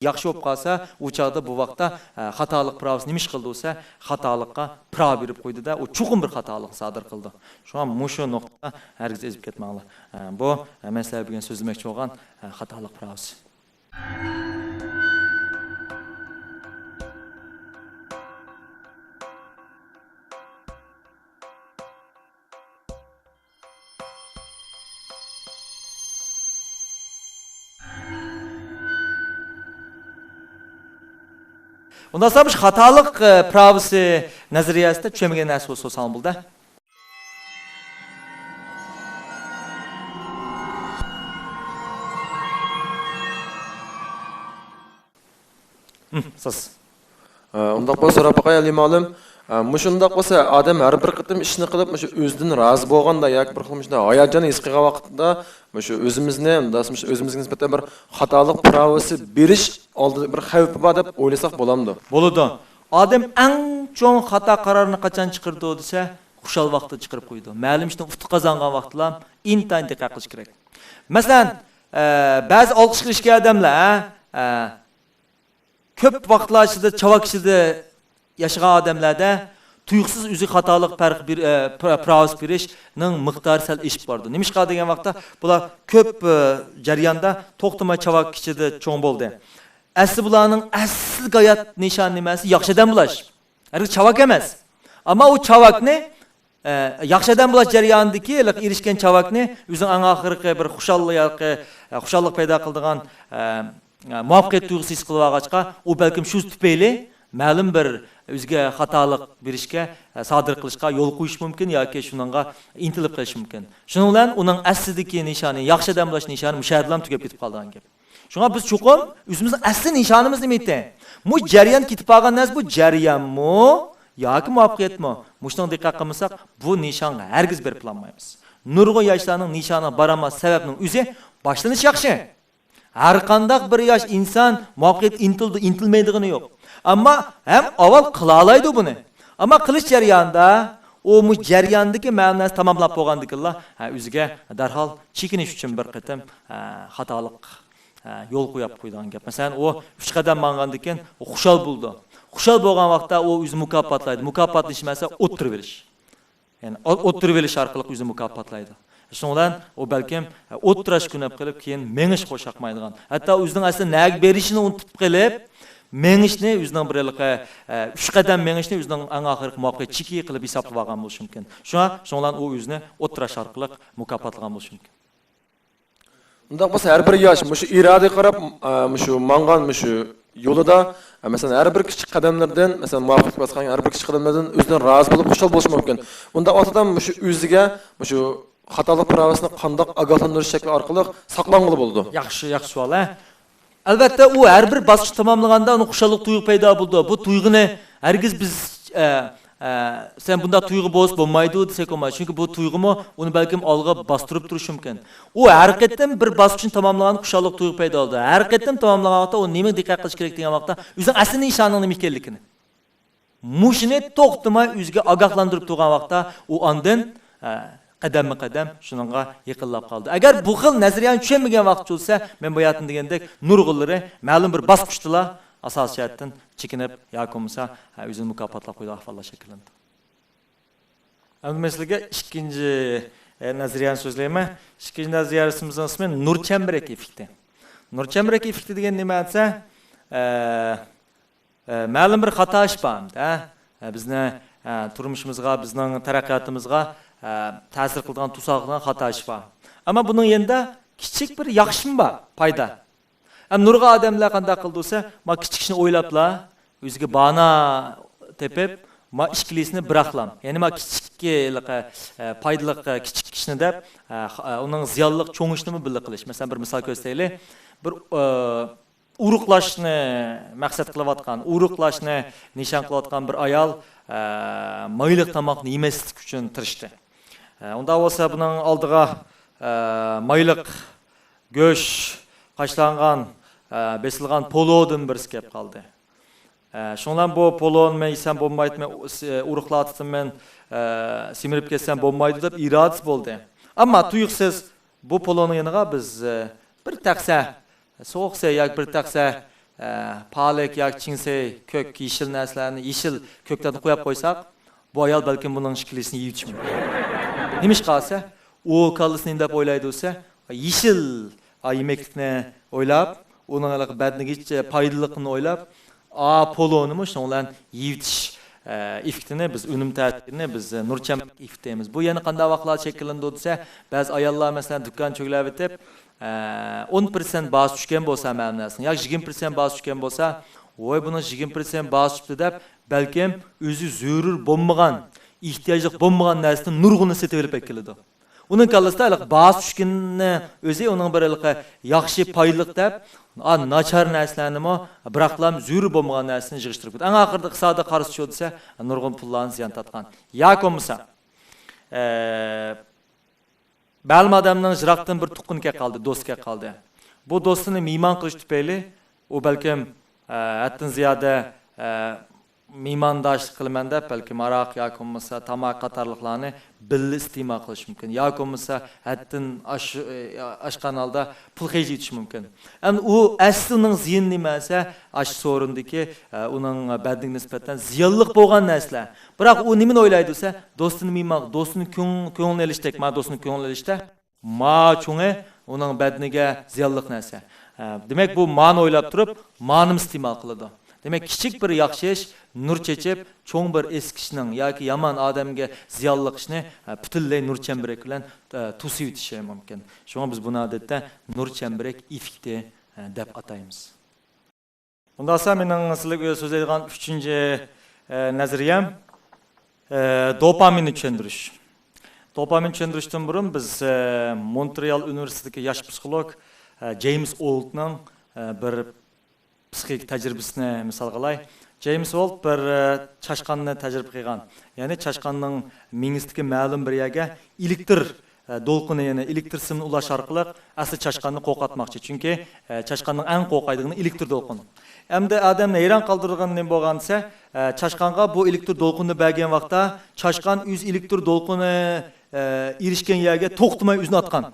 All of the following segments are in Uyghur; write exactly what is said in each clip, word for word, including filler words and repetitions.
ياخشى بولۇپ قالسا، ئۇ چاغدا بۇ ۋاقىتتا، ئە، خاتالىق پىراۋىسى نېمە ئىش قىلدى دېسە، خاتالىققا پىراۋا بېرىپ قويدى-دە، ئۇ چوقۇم بىر خاتالىقنى سادىر قىلىدۇ. شۇڭا مۇشۇ نۇقتىدا ھەرگىز ئېزىپ كەتمەڭلار. ئە، بۇ، ئە، مەن سىلەر بۈگۈن سۆزلىمەكچى بولغان، ئە، خاتالىق پىراۋىسى. ئۇنداق بولسا، مۇشۇ خاتالىق، ئە، پىراۋىسى نەزەرىيەسىدە چۈشەنمىگەن نەرسە بولسا سورىساڭ بولدى. ھىم، سىز. ئە، ئۇنداق بولسا سوراپ باقاي، ئەلى مۇئەللىم. ئە، مۇشۇنداق بولسا، ئادەم ھەر بىر قېتىم ئىشنى قىلىپ، مۇشۇ ئۆزىدىن رازى بولغاندا ياكى بىر خىل مۇشۇنداق ھاياجان ھېس قىلغان ۋاقتىدا، مۇشۇ ئۆزىمىزنى، مۇنداق، مۇشۇ ئۆزىمىزگە نىسبەتەن بىر خاتالىق پىراۋىسى بېرىش ئالدىدا بىر خەۋپى بار دەپ ئويلىساق بولامدۇ؟ بولىدۇ. ئادەم ئەڭ چوڭ خاتا قارارنى قاچان چىقىرىدۇ دېسە، خۇشال ۋاقتىدا چىقىرىپ قويىدۇ. مەلۇم ئىشنى ئۇتۇق قازانغان ۋاقتىلا ئىنتايىن دىققەت قىلىش كېرەك. مەسىلەن، ئە، بەزى ئالقىشقا ئېرىشكەن ئادەملەر، ئە، ئە، كۆپ ۋاقىتلار ئىچىدە چاۋاك ئىچىدە ياشىغان ئادەملەردە تۇيۇقسىز ئۆزىگە خاتالىق پەرق بېر-، ئە، پىر-، پىراۋىسى بېرىشنىڭ مىقدارى سەل ئېشىپ بارىدۇ. نېمىشقا دېگەن ۋاقىتتا، بۇلار كۆپ، ئە، جەرياندا توختىماي چاۋاك ئىچىدە چوڭ بولدى. ئەسلى بۇلارنىڭ ئەسلى ھايات نىشانى نېمە دېسە، ياخشى ئادەم بولاش. ھەرگىز چاۋاك ئەمەس. ئەمما ئۇ چاۋاكنى ئە، ياخشى ئادەم بولاش جەريانىدىكى ھېلىقى ئېرىشكەن چاۋاكنى ئۆزىنىڭ ئەڭ ئاخىرقى بىر خۇشاللىق ياكى، ئە، خۇشاللىق پەيدا قىلىدىغان، ئە، ئە، مۇۋەپپەقىيەت تۇيغۇسى ھېس قىلىۋالغاچقا، ئۇ بەلكىم شۇ تۈپەيلى مەلۇم بىر ئۆزىگە خاتالىق بېرىشكە، ئە، سادىر قىلىشقا يول قويۇشى مۇمكىن ياكى شۇنىڭغا ئىنتىلىپ قېلىشى مۇمكىن. شۇنىڭ بىلەن ئۇنىڭ ئەسلىدىكى نىشانى، ياخشى ئادەم بولاش نىشانى مۇشۇ يەردىلا تۈگەپ كېتىپ قالىدىغان گەپ. شۇڭا بىز چوقۇم ئۆزىمىزنىڭ ئەسلى نىشانىمىز نېمە ئىكەن؟ بۇ جەريان كېتىپ قالغان نەرسە، بۇ جەريانمۇ ياكى مۇۋەپپەقىيەتمۇ؟ مۇشۇنىڭغا دىققەت قىلمىساق، بۇ نىشانغا ھەرگىز بېرىپ بولالمايمىز. نۇرغۇن ياشلارنىڭ نىشانىغا بارالماس سەۋەبنىڭ ئۆزى باشلىنىش ياخشى. ھەر قانداق بىر ياش ئىنسان مۇۋەپپەقىيەتكە ئىنتىلىدۇ، ئىنتىلمەيدىغىنى يوق. ئەمما ھەم ئاۋۋال قىلالايدۇ بۇنى. ئەمما قىلىش جەريانىدا ئۇ مۇ جەرياندىكى مەلۇم نەرسە تاماملاپ بولغاندىن كېيىنلا، ھە، ئۆزىگە دەرھال چېكىنىش ئۈچۈن بىر قېتىم، ھە، خاتالىق، ھە، يول قويۇپ قويىدىغان گەپ. مەسىلەن، ئۇ ئۈچ قەدەم ماڭغاندىن كېيىن ئۇ خۇشال بولىدۇ. خۇشال بولغان ۋاقىتتا ئۇ ئۆزىنى مۇكاپاتلايدۇ. مۇكاپاتلىنىش ئەمەس، ئوتتۇرىۋېلىش. يەنى ئو-، ئوتتۇرىۋېلىش ئارقىلىق ئۆزىنى مۇكاپاتلايدۇ. شۇنىڭ بىلەن ئۇ بەلكىم، ئە، ئوتتۇراشقا كۆنۈپ قېلىپ، كېيىن مېڭىشقا خۇشياقمايدىغان، ھەتتا ئۆزىنىڭ ئەسلى نەگە بېرىشىنى ئۇنتۇپ قېلىپ، مېڭىشنى ئۆزىنىڭ بىر ھېلىقى، ئە، ئۈچ قەدەم مېڭىشنى ئۆزىنىڭ ئەڭ ئاخىرقى مۇۋەپپەقىيەت چېكى قىلىپ ھېسابلىۋالغان بولۇشى مۇمكىن. شۇڭا، شۇنىڭ بىلەن ئۇ ئۆزىنى ئوتتۇراشقا ئارقىلىق مۇكاپاتلىغان بولۇشى مۇمكىن. ئۇنداق بولسا، ھەر بىر ياش مۇشۇ ئىرادىگە قاراپ، ئە، مۇشۇ ماڭغان مۇشۇ يولىدا، ئە، مەسىلەن، ھەر بىر كىچىك قەدەملىرىدىن، مەسىلەن، مۇۋەپپەقىيەت باسقان ھەر بىر كىچىك قەدەملىرىدىن ئۆزىدىن رازى بولۇپ خۇشال بولۇشى مۇمكىن. ئۇنداق ۋاقىتتا مۇشۇ ئۆزىگە مۇشۇ خاتالىق پىراۋىسىنى قانداق ئاگاھلاندۇرۇش شەكلى ئارقىلىق ساقلانغىلى بولىدۇ؟ ياخشى، ياخشى سوئال، ھە. ئەلۋەتتە، ئۇ ھەر بىر باسقۇچ تاماملىغاندا ئۇنىڭ خۇشاللىق تۇيغۇ پەيدا بولىدۇ. بۇ تۇيغۇنى ھەرگىز بىز، ئە، ئە، سەن بۇنداق تۇيغۇ بولسا بولمايدۇ دېسەك بولمايدۇ. چۈنكى بۇ تۇيغۇمۇ ئۇنى بەلكىم ئالغا باستۇرۇپ تۇرۇشى مۇمكىن. ئۇ ھەر قېتىم بىر باسقۇچنى تاماملىغاندا خۇشاللىق تۇيغۇ پەيدا بولىدۇ. ھەر قېتىم تاماملىغان ۋاقىتتا ئۇ نېمىگە دىققەت قىلىش كېرەك دېگەن ۋاقىتتا، ئۆزىنىڭ ئەسلى نىشانىڭ نېمە ئىكەنلىكىنى. مۇشۇنى توختىماي ئۆزىگە ئاگاھلاندۇرۇپ تۇرغان ۋاقىتتا، ئۇ ئاندىن، ئە، قەدەممۇ قەدەم شۇنىڭغا يېقىنلاپ قالىدۇ. ئەگەر بۇ خىل نەزەرىيەنى چۈشەنمىگەن ۋاقىت بولسا، مەن باياتىن دېگەندەك، نۇرغۇنلىرى مەلۇم بىر باسقۇچتىلا ئاساسىي جەھەتتىن چېكىنىپ ياكى بولمىسا، ئە، ئۆزىنى مۇكاپاتلاپ قويىدىغان ئەھۋاللار شەكىللىنىدۇ. ئەمدى مەن سىلەرگە ئىككىنچى، ئە، نەزەرىيەنى سۆزلەيمەن. ئىككىنچى نەزەرىيەسىمىزنىڭ ئىسمى نۇر چەمبىرەك ئېففېكتى. نۇر چەمبىرەك ئېففېكتى دېگەن نېمە دېسە، ئە، ئە، مەلۇم بىر خاتا ئىش بار، ئە، ئە، بىزنى، ئە، تۇرمۇشىمىزغا، بىزنىڭ تەرەققىياتىمىزغا، ئە، تەسىر قىلىدىغان، توساق قىلىدىغان خاتا ئىش بار. ئەمما بۇنىڭ يېنىدا كىچىك بىر ياخشىمۇ بار، پايدا. ھەم نۇرغۇن ئادەملەر قانداق قىلىدۇ دېسە، ما كىچىك ئىشنى ئويلاپلا، ئۆزىگە بانا تېپىپ، ما ئىككىلىسىنى بىراقلام. يەنى ما كىچىك، ئە، پايدىلىق، ئە، كىچىك ئىشنى دەپ، ئە، خ-، ئە، ئۇنىڭ زىيانلىق چوڭ ئىشنىمۇ بىللە قىلىش. مەسىلەن، بىر مىسال كۆرسىتەيلى. بىر، ئە، ئورۇقلاشنى مەقسەت قىلىۋاتقان، ئورۇقلاشنى نىشان قىلىۋاتقان بىر ئايال، ئە، مايلىق تاماقنى يېمەسلىك ئۈچۈن تىرىشتى. ئە، ئۇنداق بولسا بۇنىڭ ئالدىغا، ئە، مايلىق گۆش قاچىلانغان، ئە، بېسىلغان پولودىن بىرسى كەپ قالدى. ئە، شۇڭلان بۇ پولونى مەن يېسەم بولمايدۇ، مەن ئۇ-، س-، ئورۇقلاتتىم، مەن، ئە، سېمىرىپ كەتسەم بولمايدۇ دەپ ئىرادىسى بولدى. ئەمما تۇيۇقسىز بۇ پولونىڭ يېنىغا بىز، ئە، بىر تەخسە سوغۇق سەي ياكى بىر تەخسە، ئە، پالەك ياكى چىڭسەي، كۆك، يېشىل نەرسىلەرنى، يېشىل كۆكتاتنى قويۇپ قويساق، بۇ ئايال بەلكىم بۇنىڭ ئىككىلىسىنى يېيىۋېتىشى مۇمكىن. نېمىشقا دېسە، ئۇ كاللىسىنى نېمە دەپ ئويلايدۇ دېسە، يېشىل، ئا، يېمەكلىكنى ئويلاپ، ئۇنىڭ ھېلىقى بەدىنىگە ھېچ پايدىلىقىنى ئويلاپ، ئا، پولۇنىمۇ شۇنىڭ بىلەن يېيىۋېتىش، ئە، ئېففېكتىنى بىز، ئۈنۈم تەسىرىنى بىز، ئە، نۇر چەمبىرەك ئېففېكت دەيمىز. بۇ يەنە قانداق ۋاقىتلاردا شەكىللىنىدۇ دېسە، بەزى ئاياللار، مەسىلەن، دۇكان چۆگىلەۋېتىپ، ئە، ئون پىرسەنت بازا چۈشكەن بولسا مەلۇم نەرسىنىڭ ياكى يىگىرمە پىرسەنت بازا چۈشكەن بولسا، ۋوي، بۇنىڭ يىگىرمە پىرسەنت بازا چۈشۈپتۇ دەپ، بەلكىم ئۆزى زۆرۈر بولمىغان، ئېھتىياجلىق بولمىغان نەرسىنى نۇرغۇنىنى سېتىۋېلىپ ئەكېلىدۇ. ئۇنىڭ كاللىسىدا ھېلىقى بازا چۈشكىنىنى ئۆزى ئۇنىڭ بىر ھېلىقى ياخشى، پايدىلىق دەپ، ئا، ناچار نەرسىلەرنىمۇ، بىراقلا زۆرۈر بولمىغان نەرسىنى يىغىشتۇرۇپ كېتىدۇ. ئەڭ ئاخىرىدا ئىقتىسادىي قارىسى شۇ دېسە، نۇرغۇن پۇللارنى زىيان تارتقان. ياكى بولمىسا، ئە، مەلۇم ئادەمنىڭ يىراقتىن بىر تۇغقىنى كەپ قالدى، دوستى كەپ قالدى. بۇ دوستىنى مېھمان قىلىش تۈپەيلى ئۇ بەلكىم، ئە، ھەددىدىن زىيادە، ئە، مېھمانداشلىق قىلىمەن دەپ، بەلكىم ھاراق ياكى بولمىسا تاماكا قاتارلىقلارنى بىللە ئىستېمال قىلىشى مۇمكىن. ياكى بولمىسا ھەددىدىن ئاش-، ئاشقان ھالدا پۇل خەجلىۋېتىشى مۇمكىن. ئەمدى ئۇ ئەسلى ئۇنىڭ زىيىنى نېمە دېسە، ئاشۇ سورۇندىكى، ئە، ئۇنىڭ بەدىنىگە نىسبەتەن زىيانلىق بولغان نەرسىلەر. بىراق ئۇ نېمىنى ئويلايدۇ دېسە، دوستىنى مېھمان، دوستىنى كۆڭ-، كۆڭلىنى ئېلىشتەك، ما دوستىنى كۆڭلىنى ئېلىشتا. ما چوڭى ئۇنىڭ بەدىنىگە زىيانلىق نەرسە. ھە، دېمەك، بۇ مانى ئويلاپ تۇرۇپ، مانىمۇ ئىستېمال قىلىدۇ. دېمەك، كىچىك بىر ياخشى ئىش نۇر چېچىپ، چوڭ بىر ئېسكى ئىشنىڭ ياكى يامان ئادەمگە زىيانلىق ئىشنى، ھە، پۈتۈنلەي نۇر چەمبىرەك بىلەن، ھە، توسۇۋېتىشى مۇمكىن. شۇڭا بىز بۇنى ئادەتتە نۇر چەمبىرەك ئېففېكتى، ھە، دەپ ئاتايمىز. ئۇنداق بولسا مېنىڭ سىلەرگە سۆزلەيدىغان ئۈچىنچى، ئە، نەزەرىيەم، ئە، دوپامىننى چۈشەندۈرۈش. دوپامىن چۈشەندۈرۈشتىن بۇرۇن بىز، ئە، مونترېئال ئۇنىۋېرسىتېتىدىكى ياش پسىخولوگ، ئە، جېيمس ئولتنىڭ، ئە، بىر پسىخىك تەجرىبىسىنى مىسالغا ئالاي. جېيمس ئولت بىر، ئە، چاشقاننى تەجرىبە قىلغان. يەنى چاشقاننىڭ مېڭىسىدىكى مەلۇم بىر يەرگە ئېلېكتر ئە، دولقۇنى، يەنى ئېلېكتر سىمىنى ئۇلاش ئارقىلىق ئەسلى چاشقاننى قورقۇتماقچى. چۈنكى، ئە، چاشقاننىڭ ئەڭ قورقايدىغىنى ئېلېكتر دولقۇن. ئەمدى ئادەمنى ھەيران قالدۇرىدىغىنى نېمە بولغان دېسە، ئە، چاشقانغا بۇ ئېلېكتر دولقۇننى بەرگەن ۋاقىتتا، چاشقان ئۆز ئېلېكتر دولقۇنى، ئە، ئېرىشكەن يەرگە توختىماي ئۆزىنى ئاتقان.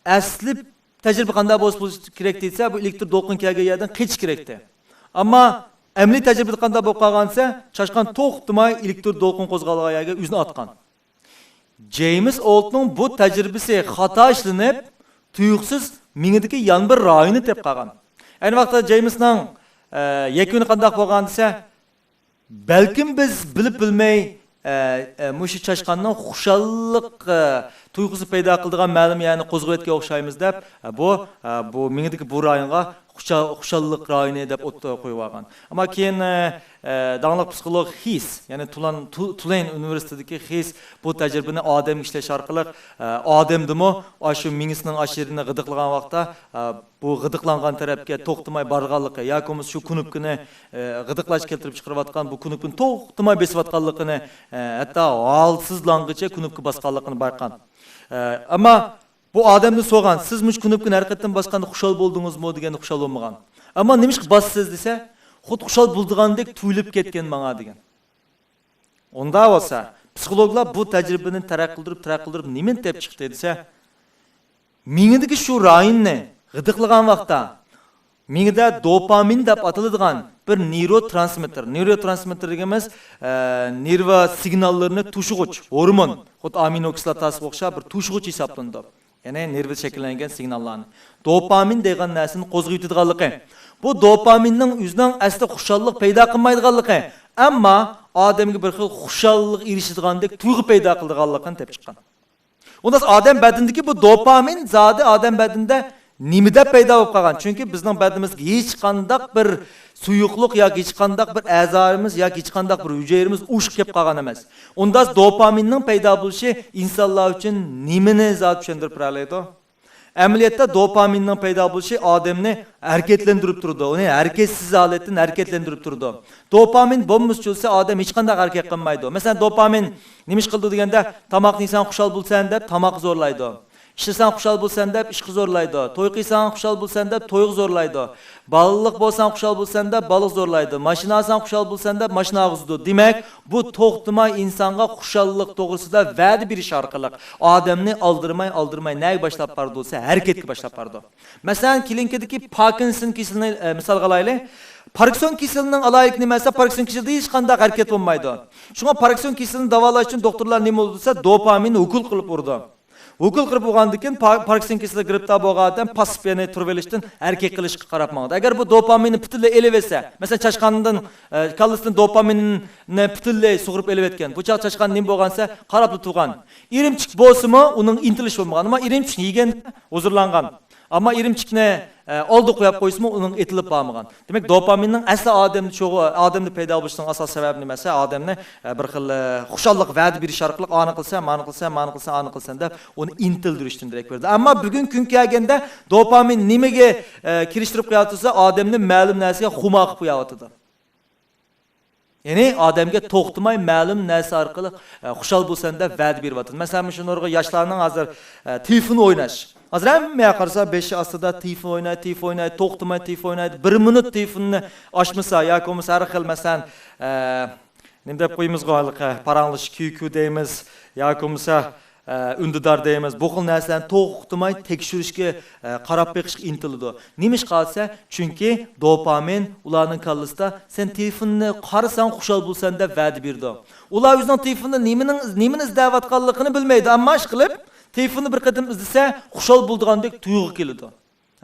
ئەسلى تەجرىبە قانداق بولسا بولۇشى كېرەك دېسە، بۇ ئېلېكتر دولقۇن كەلگەن يەردىن قېچىش كېرەكتى. ئەمما ئەمەلىي تەجرىبىدە قانداق بولۇپ قالغان دېسە، چاشقان توختىماي ئېلېكتر دولقۇن قوزغالغان يەرگە ئۆزىنى ئاتقان. جېيمس ئولتنىڭ بۇ تەجرىبىسى خاتا ئىشلىنىپ، تۇيۇقسىز مېڭىدىكى يەنە بىر رايوننى تېپىپ قالغان. ئەينى ۋاقىتتا جېيمسنىڭ، ئە، يەكۈنى قانداق بولغان دېسە، بەلكىم بىز بىلىپ بىلمەي، ئە، ئە، مۇشۇ چاشقاننىڭ خۇشاللىق، ئە، تۇيغۇسى پەيدا قىلىدىغان مەلۇم يەرنى قوزغىۋەتكەن ئوخشايمىز دەپ، ئە، بۇ، ئە، بۇ مېڭىدىكى بۇ رايونغا خۇشال-، خۇشاللىق رايونى دەپ ئوتتۇرىغا قويۇۋالغان. ئەمما كېيىن، ئە، ئە، داڭلىق پسىخولوگ خېس، يەنى تۇلان-، تۇ-، تۇلەين ئۇنىۋېرسىتېتىدىكى خېس بۇ تەجرىبىنى ئادەمگە ئىشلەش ئارقىلىق، ئە، ئادەمدىمۇ ئاشۇ مېڭىسىنىڭ ئاشۇ يېرىنى غىدىقلىغان ۋاقىتتا، ئە، بۇ غىدىقلانغان تەرەپكە توختىماي بارغانلىقى ياكى بولمىسا شۇ كۇنۇپكىنى، ئە، غىدىقلاش كەلتۈرۈپ چىقىرىۋاتقان بۇ كۇنۇپكىنى توختىماي بېسىۋاتقانلىقىنى، ئە، ھەتتا ھالسىزلانغىچە كۇنۇپكا باسقانلىقىنى بايقىغان. ئە، ئەمما بۇ ئادەمدىن سورىغان، سىز مۇشۇ كۇنۇپكىنى ھەر قېتىم باسقاندا خۇشال بولدىڭىزمۇ دېگەندە خۇشال بولمىغان. ئەمما نېمىشقا باسىسىز دېسە، خۇددى خۇشال بولىدىغاندەك تۇيۇلۇپ كەتكەن ماڭا دېگەن. ئۇنداق بولسا، پسىخولوگلار بۇ تەجرىبىنى تەرەققىي قىلدۇرۇپ، تەرەققىي قىلدۇرۇپ نېمىنى تېپىپ چىقتى دېسە، مېڭىدىكى شۇ رايوننى غىدىقلىغان ۋاقىتتا، مېڭىدە دوپامىن دەپ ئاتىلىدىغان بىر نېيروترانسمىتتېر. نېيروترانسمىتتېر دېگىنىمىز، ئە، نېرۋا سىگناللىرىنى توشۇغۇچ ھورمون، خۇددى ئامىنو كىسلاتاسىغا ئوخشاپ بىر توشۇغۇچ ھېسابلىنىدۇ. يەنى نېرۋىدا شەكىللەنگەن سىگناللارنى. دوپامىن دېگەن نەرسىنى قوزغىۋېتىدىغانلىقى. بۇ دوپامىننىڭ ئۆزىنىڭ ئەسلى خۇشاللىق پەيدا قىلمايدىغانلىقى، ئەمما ئادەمگە بىر خىل خۇشاللىق ئېرىشىدىغاندەك تۇيغۇ پەيدا قىلىدىغانلىقىنى تېپىپ چىققان. ئۇنداق ئادەم بەدىنىدىكى بۇ دوپامىن زادى ئادەم بەدىنىدە نېمە دەپ پەيدا بولۇپ قالغان؟ چۈنكى بىزنىڭ بەدىنىمىزگە ھېچقانداق بىر سۇيۇقلۇق ياكى ھېچقانداق بىر ئەزالىرىمىز ياكى ھېچقانداق بىر ھۈجەيرىمىز ئوشۇق كېلىپ قالغان ئەمەس. ئۇنداق دوپامىننىڭ پەيدا بولۇشى ئىنسانلار ئۈچۈن نېمىنى زادى چۈشەندۈرۈپ بېرەلەيدۇ؟ ئەمەلىيەتتە دوپامىننىڭ پەيدا بولۇشى ئادەمنى ھەرىكەتلەندۈرۈپ تۇرىدۇ، ئۇنى ھەرىكەتسىز ھالەتتىن ھەرىكەتلەندۈرۈپ تۇرىدۇ. دوپامىن بولمىسا ئادەم ھېچقانداق ھەرىكەت قىلمايدۇ. مەسىلەن، دوپامىن نېمە ئىش قىلىدۇ دېگەندە، تاماقنى يېسەڭ خۇشال بولىسەن دەپ تاماققا زورلايدۇ. ئىشلىسەڭ خۇشال بولىسەن دەپ ئىشقا زورلايدۇ. توي قىلساڭ خۇشال بولىسەن دەپ تويغا زورلايدۇ. بالىلىق بولساڭ خۇشال بولىسەن دەپ بالىغا زورلايدۇ. ماشىنا ئالساڭ خۇشال بولىسەن دەپ ماشىنا ئالغۇزىدۇ. دېمەك، بۇ توختىماي ئىنسانغا خۇشاللىق توغرىسىدا ۋەدە بېرىش ئارقىلىق ئادەمنى ئالدىرىماي، ئالدىرىماي نەگە باشلاپ بارىدۇ دېسە، ھەرىكەتكە باشلاپ بارىدۇ. مەسىلەن، كلىنىكىدىكى پاركىنسون كېسىلىنى، ئە، مىسالغا ئالايلى. پاركىنسون كېسىلىنىڭ ئالاھىدىلىكى نېمە دېسە، پاركىنسون كېسىلىدە ھېچقانداق ھەرىكەت بولمايدۇ. شۇڭا پاركىنسون كېسىلىنى داۋالاش ئۈچۈن دوختۇرلار نېمە بولىدۇ دېسە، دوپامىننى ھوكۇل قىلىپ ئۇرىدۇ. ھوكۇل قىلىپ ئۇرغاندىن كېيىن پار-، پاركىنسون كېسىلىگە گىرىپتار بولغان ئادەم پاسسىپىيەنى تۇرۇۋېلىشتىن ھەرىكەت قىلىشقا قاراپ ماڭىدۇ. ئەگەر بۇ دوپامىننى پۈتۈنلەي ئېلىۋەتسە، مەسىلەن، چاشقاندىن، ئە، كاللىسىدىن دوپامىننى پۈتۈنلەي سۇغۇرۇپ ئېلىۋەتكەن. بۇ چاغ چاشقان نېمە بولغان دېسە، قاراپلا تۇرغان. ئىرىمچىك بولسىمۇ، ئۇنىڭ ئىنتىلىشى بولمىغان. ئەمما ئىرىمچىكنى يېگەندە ھۇزۇرلانغان. ئەمما ئىرىمچىكنى، ئە، ئالدىغا قويۇپ قويسىمۇ، ئۇنىڭ ئېتىلىپ بارمىغان. دېمەك، دوپامىننىڭ ئەسلى ئادەمدە چوغ-، ئادەمدە پەيدا بولۇشىنىڭ ئاساسىي سەۋەبى نېمە دېسە، ئادەمنى، ئە، بىر خىل، ئە، خۇشاللىق ۋەدە بېرىش ئارقىلىق، ئانى قىلسا، مانى قىلسا، مانى قىلسا، ئانى قىلسا دەپ، ئۇنى ئىنتىلدۈرۈشتىن دېرەك بېرىدۇ. ئەمما بۈگۈنكى كۈنگە كەلگەندە، دوپامىن نېمىگە، ئە، كېلىشتۈرۈپ قويۇۋاتىدۇ دېسە، ئادەمنى مەلۇم نەرسىگە خۇمار قىلىپ قويۇۋاتىدۇ. يەنى ئادەمگە توختىماي مەلۇم نەرسە ئارقىلىق، ئە، خۇشال بولىسەن دەپ ۋەدە بېرىۋاتىدۇ. مەسىلەن، مۇشۇ نۇرغۇن ياشلارنىڭ ھازىر، ئە، تېلېفون ئويناش. ھازىر ھەممە يەرگە قارىسا، بېشى ئاستىدا تېلېفون ئوينايدۇ، تېلېفون ئوينايدۇ، توختىماي تېلېفون ئوينايدۇ. بىر مىنۇت تېلېفوننى ئاچمىسا ياكى بولمىسا ھەر خىل، مەسىلەن، ئە، نېمە دەپ قويىمىزغۇ ھېلىقى، پاراڭلىشىش، كيۇ كيۇ دەيمىز ياكى بولمىسا، ئە، ئۈندىدار دەيمىز. بۇ خىل نەرسىلەرنى توختىماي تەكشۈرۈشكە، ئە، قاراپ بېقىشقا ئىنتىلىدۇ. نېمىشقا دېسە، چۈنكى دوپامىن ئۇلارنىڭ كاللىسىدا سەن تېلېفوننى قارىساڭ خۇشال بولىسەن دەپ ۋەدە بېرىدۇ. ئۇلار ئۆزىنىڭ تېلېفوندا نېمىنىڭ، نېمىنى ئىزدەۋاتقانلىقىنى بىلمەيدۇ، ئەمما ئىشقىلىپ تېلېفوننى بىر قېتىم ئىزدىسە خۇشال بولىدىغاندەك تۇيغۇ كېلىدۇ.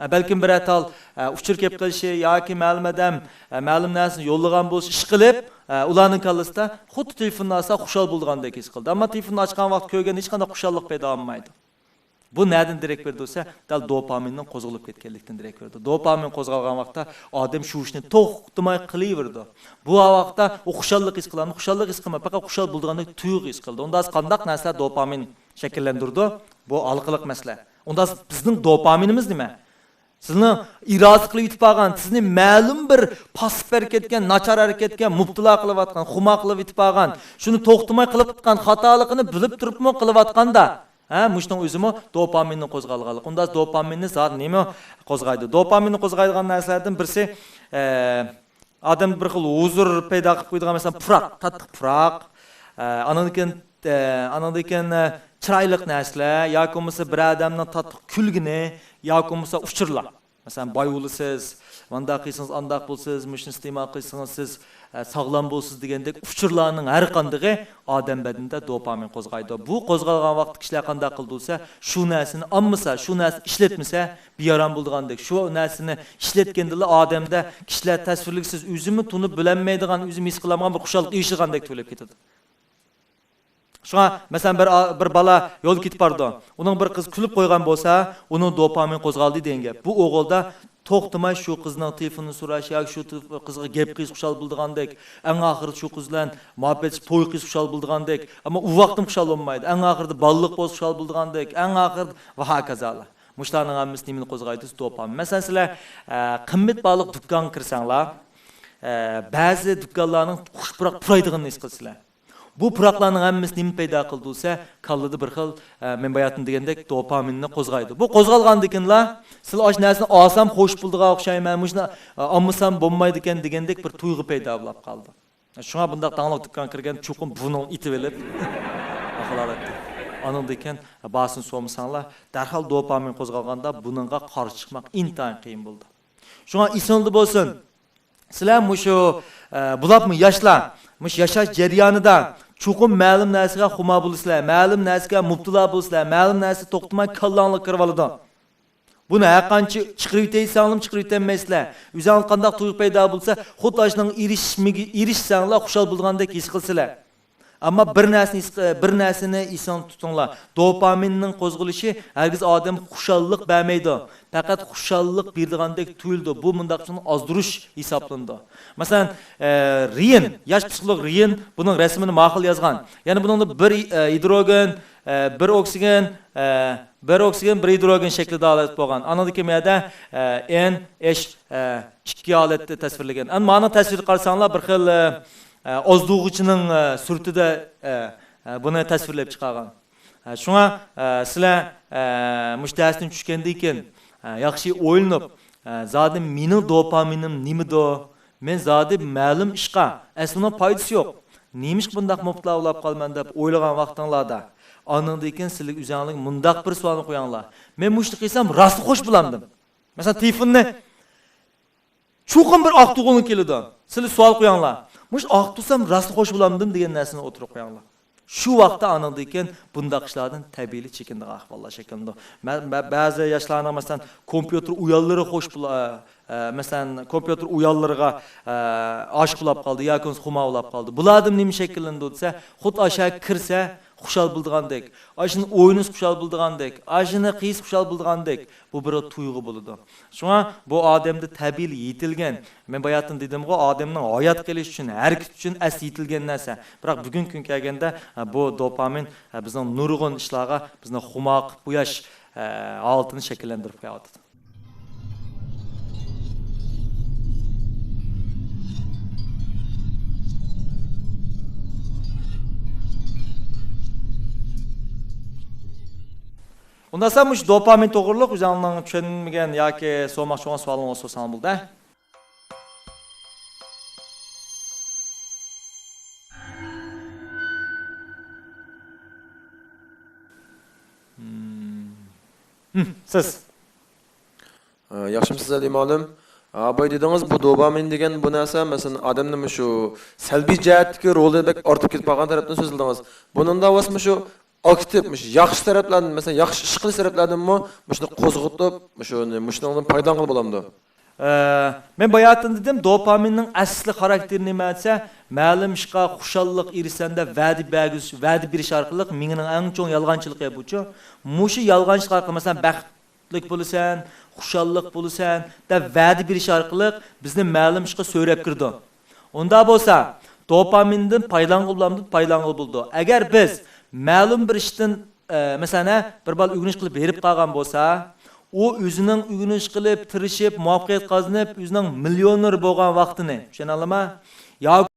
ھە، بەلكىم بىرەر تال، ئە، ئۇچۇر كېلىپ قېلىشى ياكى مەلۇم ئادەم، ئە، مەلۇم نەرسىنى يوللىغان بولۇشى ئىشقىلىپ، ئە، ئۇلارنىڭ كاللىسىدا خۇددى تېلېفوننى ئالسا خۇشال بولىدىغاندەك ھېس قىلىدۇ. ئەمما تېلېفوننى ئاچقان ۋاقىت كۆرگەندە ھېچقانداق خۇشاللىق پەيدا بولمايدۇ. بۇ نەدىن دېرەك بېرىدۇ دېسە، دەل دوپامىننىڭ قوزغىلىپ كەتكەنلىكتىن دېرەك بېرىدۇ. دوپامىن قوزغالغان ۋاقىتتا ئادەم شۇ ئىشنى توختىماي قىلىۋېرىدۇ. بۇ ۋاقىتتا ئۇ خۇشاللىق ھېس قىلامدۇ؟ خۇشاللىق ھېس قىلماي، پەقەت خۇشال بولىدىغاندەك تۇيغۇ ھېس قىلىدۇ. ئۇندا قانداق نەرسىلەر دوپامىن شەكىللەندۈرىدۇ؟ بۇ ھالقىلىق مەسىلە. ئۇندا بىزنىڭ دوپامىنىمىز نېمە؟ سىزنى ئىرادە قىلىپ يېتىپ بارغان، سىزنى مەلۇم بىر پاسسىپ ھەرىكەتكە، ناچار ھەرىكەتكە مۇپتىلا قىلىۋاتقان، خۇمار قىلىپ يېتىپ بارغان، شۇنى توختىماي قىلىۋاتقان خاتالىقىنى بىلىپ تۇرۇپمۇ قىلىۋاتقاندا، ھە، مۇشۇنىڭ ئۆزىمۇ دوپامىننى قوزغالغانلىق. ئۇندا دوپامىننى زادى نېمە قوزغايدۇ؟ دوپامىننى قوزغايدىغان نەرسىلەردىن بىرسى، ئە، ئادەمدە بىر خىل ھۇزۇر پەيدا قىلىپ قويىدىغان، مەسىلەن، پۇراق، تاتلىق پۇراق، ئە، ئانىڭدىن كېيىن، ئە، ئانىڭدىن كېيىن، ئە، چىرايلىق نەرسىلەر ياكى بولمىسا بىر ئادەمنىڭ تاتلىق كۈلگىنى ياكى بولمىسا ئۇچۇرلار. مەسىلەن، باي بولىسىز، مانداق قىلسىڭىز، ئانداق بولىسىز، مۇشۇنى ئىستېمال قىلسىڭىز، سىز، ئە، ساغلام بولىسىز دېگەندەك ئۇچۇرلارنىڭ ھەر قاندىقى ئادەم بەدىنىدە دوپامىن قوزغايدۇ. بۇ قوزغالغان ۋاقىتتا كىشىلەر قانداق قىلىدۇ دېسە، شۇ نەرسىنى ئالمىسا، شۇ نەرسىنى ئىشلەتمىسە، بىئارام بولىدىغاندەك، شۇ نەرسىنى ئىشلەتكەندىلا ئادەمدە كىشىلەر تەسۋىرلىگۈسىز ئۆزىمۇ تونۇپ بىلەلمەيدىغان، ئۆزىمۇ ھېس قىلالمىغان بىر خۇشاللىق ئېرىشىدىغاندەك تۇيۇلۇپ كېتىدۇ. شۇڭا، مەسىلەن، بىر ئا-، بىر بالا يولدا كېتىپ بارىدۇ. ئۇنىڭ بىر قىزى كۈلۈپ قويغان بولسا، ئۇنىڭ دوپامىنى قوزغالدى دېگەن گەپ. بۇ ئوغۇلدا توختىماي شۇ قىزنىڭ تېلېفونىنى سوراش ياكى شۇ تېلېف-، قىزغا گەپ قىلسا خۇشال بولىدىغاندەك، ئەڭ ئاخىرىدا شۇ قىز بىلەن مۇھەببەت توي قىلسا خۇشال بولىدىغاندەك، ئەمما ئۇ ۋاقىتمۇ خۇشال بولمايدۇ. ئەڭ ئاخىرىدا بالىلىق بولسا خۇشال بولىدىغاندەك، ئەڭ ئاخىرىدا ۋە ھاكازالار. مۇشۇلارنىڭ ھەممىسى نېمىنى قوزغايدۇ؟ دوپامىن. مەسىلەن، سىلەر، ئە، قىممەت باھالىق دۇكانغا كىرسەڭلار، ئە، بەزى دۇكانلارنىڭ خۇش پۇراق پۇرايدىغىنىنى ھېس قىلىسىلەر. بۇ پۇراقلارنىڭ ھەممىسى نېمە پەيدا قىلىدۇ دېسە، كاللىدا بىر خىل، ئە، مەن باياتىن دېگەندەك دوپامىننى قوزغايدۇ. بۇ قوزغالغاندىن كېيىنلا، سىلەر ئاشۇ نەرسىنى ئالسام خوش بولىدىغان ئوخشايمەن، مۇشۇنى، ئە، ئالمىسام بولمايدىكەن دېگەندەك بىر تۇيغۇ پەيدا بولۇپ قالىدۇ. شۇڭا بۇنداق داڭلىق دۇكان كىرگەن چوقۇم بۇنىڭ ئېتىۋېلىپ، ئاقىلالەتتە. ئانىڭدىن كېيىن باھاسىنى سورىمىساڭلار، دەرھال دوپامىن قوزغالغاندا بۇنىڭغا قارشى چىقماق ئىنتايىن قىيىن بولىدۇ. شۇڭا ئېسىڭلاردا بولسۇن، سىلەر مۇشۇ، ئە، بولۇپمۇ ياشلار، مۇشۇ ياشاش جەريانىدا چوقۇم مەلۇم نەرسىگە خۇمار بولىسىلەر، مەلۇم نەرسىگە مۇپتىلا بولىسىلەر، مەلۇم نەرسە توختىماي كاللاڭلارغا كىرىۋالىدۇ. بۇنى ھەرقانچە چىقىرىۋېتەي دېسەڭلارمۇ چىقىرىۋېتەلمەيسىلەر. ئۆزۈڭلاردا قانداق تۇيغۇ پەيدا بولسا، خۇددى ئاشۇنىڭغا ئېرىشمىگە-، ئېرىشسەڭلار خۇشال بولىدىغاندەك ھېس قىلىسىلەر. ئەمما بىر نەرسىنى ھېس-، بىر نەرسىنى ئېسىڭلاردا تۇتۇڭلار. دوپامىننىڭ قوزغىلىشى ھەرگىز ئادەمگە خۇشاللىق بەرمەيدۇ. پەقەت خۇشاللىق بېرىدىغاندەك تۇيۇلىدۇ. بۇ مۇنداق ئۇچۇن ئازدۇرۇش ھېسابلىنىدۇ. مەسىلەن، ئە، رېيىن، ياش پسىخولوگ رېيىن بۇنىڭ رەسىمىنى ماقۇل يازغان. يەنى بۇنىڭدا بىر، ئە، گىدروگېن، ئە، بىر ئوكسىگېن، ئە، بىر ئوكسىگېن، بىر گىدروگېن شەكلىدە ھالەت بولغان. ئانىڭدىن كېيىن بۇ يەردە، ئە، ئېن ئېچ، ئە، ئىككى ھالەتتە تەسۋىرلىگەن. ئەمما مانىڭ تەسۋىرىگە قارىساڭلار، بىر خىل، ئە، ئە، ئازدۇرغۇچىنىڭ، ئە، سۈرىتىدە، ئە، ئە، بۇنى تەسۋىرلەپ چىقارغان. ھە، شۇڭا، ئە، سىلەر، ئە، مۇشۇ دەرستىن چۈشكەندىن كېيىن، ئە، ياخشى ئويلىنىپ، ئە، زادى مېنىڭ دوپامىنىم نېمىدۇ؟ مەن زادى مەلۇم ئىشقا، ئەسلى ئۇنىڭ پايدىسى يوق. نېمىشقا بۇنداق مۇپتىلا بولاپ قالىمەن دەپ ئويلىغان ۋاقتىڭلاردا، ئاندىن كېيىن سىلەر ئۆزۈڭلارغا مۇنداق بىر سوئالنى قويۇڭلار. مەن مۇشۇنى قىلسام راستلا خوش بولامدىم؟ مەسىلەن، تېلېفوننى چوقۇم بىر ئاق تۇغۇڭلار كېلىدۇ. سىلەر سوئال قويۇڭلار. مۇشۇ ئاق تۇغسام راستلا خوش بولامدىم دېگەن نەرسىنى ئوتتۇرىغا قويۇڭلار. شۇ ۋاقىتتا ئانىڭدىن كېيىن بۇنداق ئىشلاردىن تەبىئىيلا چېكىنىدىغان ئەھۋاللار شەكىللىنىدۇ. مە-، مە-، بەزى ياشلارنىڭ، مەسىلەن، كومپيۇتېر ئويۇنلىرى خوش بولا-، ئە، مەسىلەن، كومپيۇتېر ئويۇنلىرىغا، ئە، ئاشىق بولاپ قالدى ياكى بولمىسا خۇمار بولاپ قالدى. بۇلاردىن نېمە شەكىللىنىدۇ دېسە، خۇددى ئاشۇ كىرسە خۇشال بولىدىغاندەك، ئاشۇنى ئوينىسا خۇشال بولىدىغاندەك، ئاشۇنى قىلسا خۇشال بولىدىغاندەك، بۇ بىر تۇيغۇ بولىدۇ. شۇڭا بۇ ئادەمدە تەبىئىي يېتىلگەن، مەن باياتىن دېدىمغۇ، ئادەمنىڭ ھايات قېلىش ئۈچۈن، ھەرىكەت ئۈچۈن ئەسلى يېتىلگەن نەرسە. بىراق بۈگۈنكى كۈنگە كەلگەندە، بۇ دوپامىن بىزنىڭ نۇرغۇن ئىشلارغا بىزنى خۇمار قىلىپ قويۇش ھالىتىنى شەكىللەندۈرۈپ قويۇۋاتىدۇ. ئۇنداقسا مۇشۇ دوپامىن توغرۇلۇق ئۆزۈڭلارنىڭ چۈشەنمىگەن ياكى سورىماقچى بولغان سوئالىڭلار بولسا سورىساڭلار بولىدۇ. ھىم، سىز. ئە، ياخشىمۇسىز، ئەلى مۇئەللىم؟ ئە، بايا دېدىڭىز، بۇ دوپامىن دېگەن بۇ نەرسە، مەسىلەن، ئادەمنى مۇشۇ سەلبىي جەھەتتىكى رولى بەك ئارتىپ كېتىپ قالغان تەرەپتىن سۆزلىدىڭىز. بۇنىڭدا بولسا مۇشۇ ئاكتىپ، مۇشۇ ياخشى تەرەپلەردىن، مەسىلەن، ياخشى ئىش قىلىش تەرەپلەردىنمۇ مۇشۇنى قوزغىتىپ، مۇشۇنى، مۇشۇنىڭدىن پايدىلانغىلى بولامدۇ؟ ئە، مەن باياتىن دېدىم، دوپامىننىڭ ئەسلى خاراكتېرى نېمە دېسە، مەلۇم ئىشقا خۇشاللىق ئېرىشسەم دەپ ۋەدە بەرگۈز-، ۋەدە بېرىش ئارقىلىق مېڭىنىڭ ئەڭ چوڭ يالغانچىلىقى بۇچۇ. مۇشۇ يالغانچىلىق ئارقىلىق، مەسىلەن، بەختلىك بولىسەن، خۇشاللىق بولىسەن دەپ ۋەدە بېرىش ئارقىلىق بىزنى مەلۇم ئىشقا سۆرەپ كىرىدۇ. ئۇنداق بولسا، دوپامىندىن پايدىلانغىلى بولامدۇ؟ پايدىلانغىلى بولىدۇ. ئەگەر بىز مەلۇم بىر ئىشتىن، ئە، مەسىلەن، ھە، بىر بالا ئۆگىنىش قىلىپ ھېرىپ قالغان بولسا، ئۇ ئۆزىنىڭ ئۆگىنىش قىلىپ، تىرىشىپ، مۇۋەپپەقىيەت قازىنىپ، ئۆزىنىڭ مىليونېر بولغان ۋاقتىنى، چۈشىنەلەيمۇ؟ ياكى